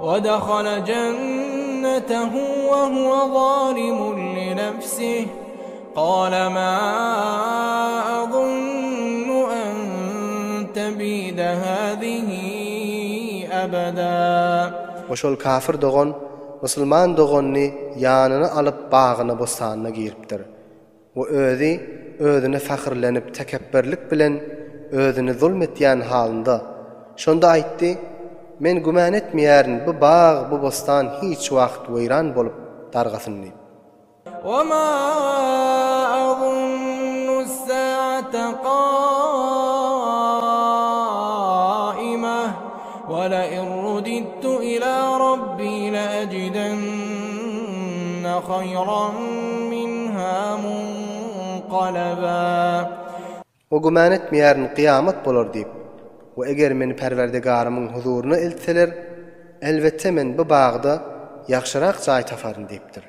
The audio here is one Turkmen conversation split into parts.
وَدَخَلَ جَنَّتَهُ وَهُوَ ظَالِمٌ لِنَفْسِهِ قَالَ مَا أَظُنُّ أَن تَبِيدَ هَذِهِ أَبَدًا. We şol kafir dogan musulman doganyny ýanyna alyp bagyna bossanyna giripdir. We özi özüne fahyrlenip tekepbirlik bilen özüni zulm etýän halynda, şonda aýtdy, Men gümän etmeýärin bu bag bu bossan hiç wagt weýran bolup dargasyn diýip. Wema azunnu-s-saate gaimeh we lein rudidtu ila rabbi leejidenne haýran minha munqalaba. We güman etmeýärin kyýamat bolar diýip. We eger meni Perwerdigarymyň huzuryna eltseler, elbetde men bu bagda ýagşyrak jaý taparyn diýipdir.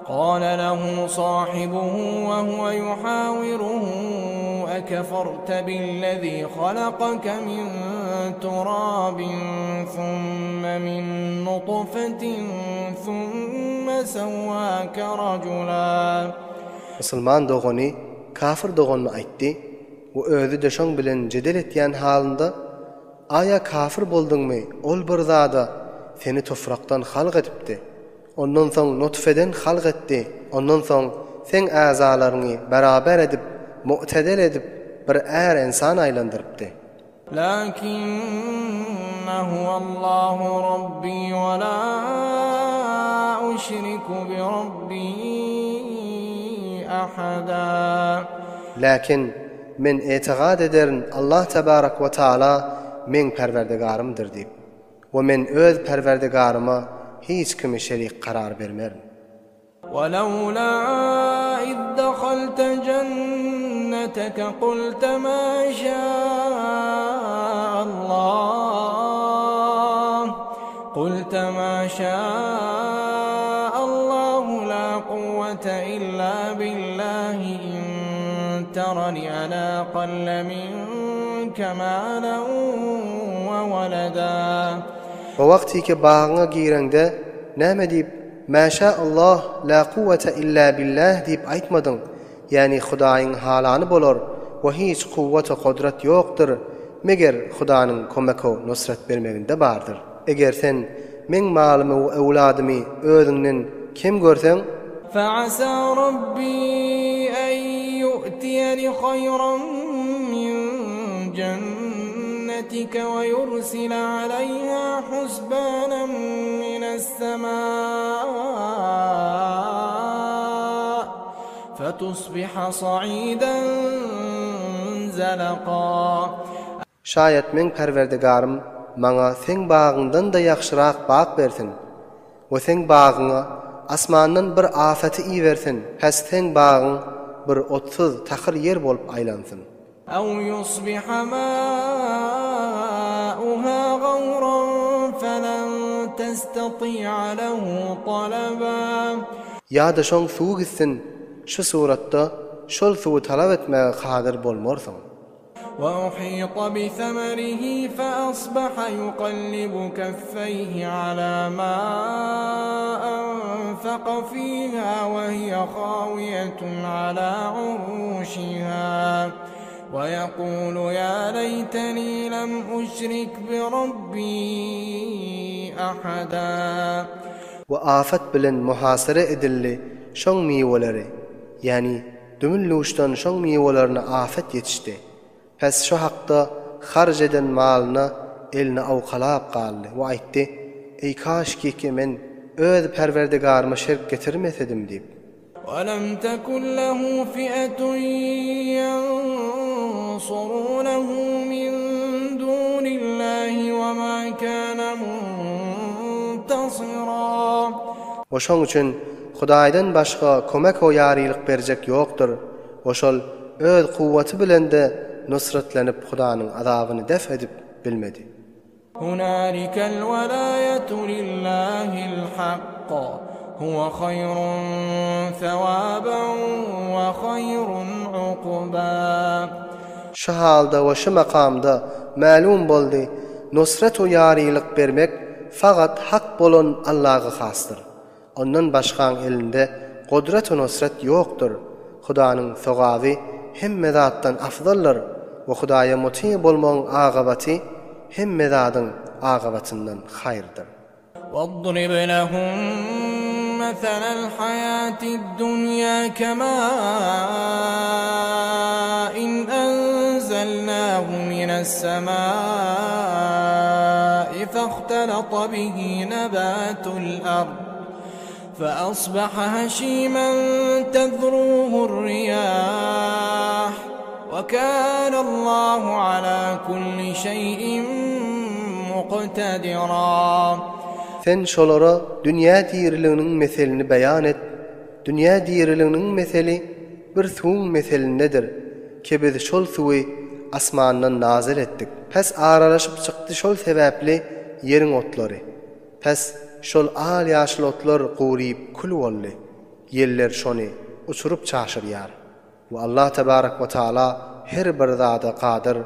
Kâle lehu sâhibuhu ve huve yuhâviruhu ekeferte billezî halakake min turâbin thumme min nutfetin thumme sewwâke raculâ. Musulman dogany kafir doganyna aýtdy we özi-de şoň bilen jedel etýän halynda, Aýa kafir bolduňmy ol bir zada seni tofrakdan halk edipdi. Ondan soň nutfeden halk etdi, ondan soň seň äzalaryňy beraber edip, mu'tedel edip bir är ynsan aýlandyrypdy. Lakinne huwallahu rabbi we la uşriku bi rabbi ahada. Läkin, men etigat ederin Allah tebarek we taala meň Perwerdigarymdyr diýip. We men öz Perwerdigaryma hiç kimi şerik karar bermerin. Welewla iz dehalte cenneteke kulte ma şa'allah kulte ma şa'allahu la kuvvete illa billahi in terani ana aqalle minke malen we weleda. O wagtyky bagyňa gireňde näme diýip, Mäşä Allah, la kuwwete illa billah diýip aýtmadyň, ýäni Hudaýyň halany bolar we hiç kuwwat-u kodrat ýokdur, meger Hudanyň kömek-u nusrat bermeginde bardyr. Eger sen meň malymy we öwladymy özüňden kem görseň, Fe'asa Rabbi en yu'tiyeni haýran min jennetike we yursile aleýha husbanen mines-semâ fetusbiha sa'iden zeleka. Şaýat meň Perwerdigarym maňa seň bagyňdan-da ýagşyrak bag bersin we seň bagyňa asmandan bir afaty ibersin, päs seň bagyň bir otsuz, takyr ýer bolup aýlansyn. Aw yusbiha mâ'uhâ gawran felen testati'a lehu talabâ. Ýa-da şoň suwy gitsin, şu suratda şol suwy talap etmäge kadyr bolmarsyň. وأحيط بثمره فأصبح يقلب كفيه على ما أنفق فيها وهي خاوية على عروشها ويقول يا ليتني لم أشرك بربي أحدا. We afat bilen muhasara edildi şoň miweleri, ýagny Dümün-luşdan şoň miwelerine afet ýetişdi. Pes şo hakda harj eden malyna elini awkalap galdy we aýtdy, Eý kaşki men öz Perwerdigaryma şirk getirmesedim diýip. Welem tekun lehu fi'etun ýensurunehu min dunillahi we ma kana muntasira. We şoň üçin Hudaýdan başga kömek-o ýarylyk berjek ýokdur we şol öz kuwwaty bilen-de nusratlanyp Hudanyň azabyny def edip bilmedi. Hunalikel welaýetu lillahil hakk, huwe haýrun sewaben we haýrun ukba. Şu halda we şu makamda mälim boldy, nusrat-u ýarylyk bermek. fagat hak bolan Allaga hasdyr. Ondan başgaň elinde gudrat-u nusret ýokdur. Hudanyň sogaby hemme zatdan afzaldyr we Hudaýa muty bolmagyň agabaty hemme zadyň agabatyndan haýyrdyr. Wadrib lehum meselel haýatid dunýa kemâin enzelnâhu mines-semâi fehtelata bihi nebâtul ard feasbaha heşîmen tezrûhu'r riyâh ve kânallâhu alâ kulli şeý'in muqtedirâ. Sen şolara dünýä diriliginiň meselini beýan et, dünýä diriliginiň meseli bir suwuň meselindedir, ki biz şol suwy asmandan nazyl etdik. Pes aralaşyp çykdy şol sebäpli ýeriň otlary. Pes şol al-ýaşyl otlar guryp kül boldy. Ýeller şony uçuryp çaşyrýar. We Allah tebarek we taala her bir zada kadyr.